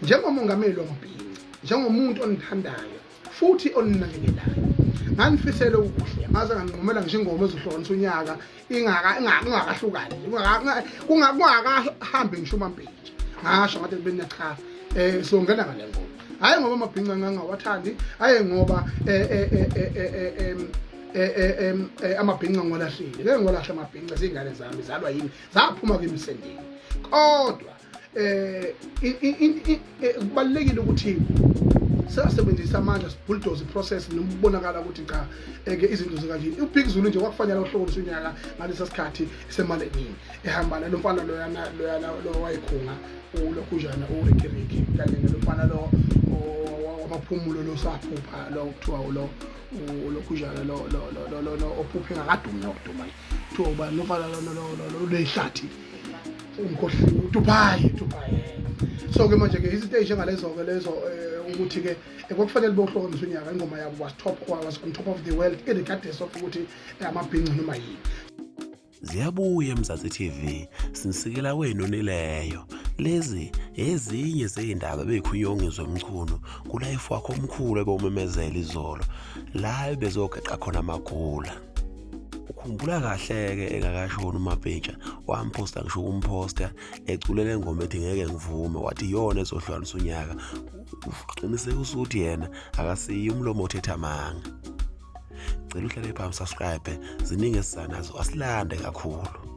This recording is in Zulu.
Njengomongameli wamabhinca, njengomuntu onithandayo futhi oninakekelayo, nganifisele okuhle, ngaze nganqumela ngisho ingoma ezohlukanisa unyaka ingakahlukani, kungakahambi ngisho umampintsha. Ngasho ngathi bena cha, sizongena ngale ngoma, hhayi ngoba amabhinca ngangawathandi, hhayi ngoba amabhinca ngiwalahlile, ngeke ngiwalahle amabhinca, ziy'ngane zami, zalwa yimi, zaphuma kimi sendini. Kodwa kubalulekile ukuthi siyasebenzisa amandla, sibulldoze i-process noma kubonakala ukuthi cha, ke izinto zikanje. UBig Zulu nje kwakufanele uhlokonisa unyaka ngalesa sikhathi semali eningi ehamba nalo mfana loyana lo wayekhunga ulokhujana uRicky Ricky, kanye nalo mfana lo wamaphumulo lo saphupha lo kuthiwa lo ulokhujana lo lo lo lo ophuphe ngakadumi nokuduma, kuthiwa ubani lo mfana lo lo lehlathi, ungikhohliwe, uDubai, Dubai. So ke manje ke izinto ezinjengalezo ke lezo, ukuthi ke kwakufanele bohlukanisa unyaka, ingoma yabo was on top of the world irregardless of ukuthi amabhinca noma yini. Ziyabuya eMzansi TV, sinisikela wenu nileyo. Lezi ezinye zey'ndaba bey'khulunywa uNgizwe Mchunu ku-live wakho omkhulu ebewumemezela izolo, la ebezogeqa khona amagula. Ukhumbula kahle-ke engakashoni uMapintsha, wamphosta ngisho ukumphosta eculele ingoma ethi "Ngeke Ngivume", wathi iyona ezohlukanisa unyaka. Uqinisekisa ukuthi yena akasiye umlomo othetha amanga. Cela uhlale phansi, subscribe, ziningi esizanazo, asilande kakhulu.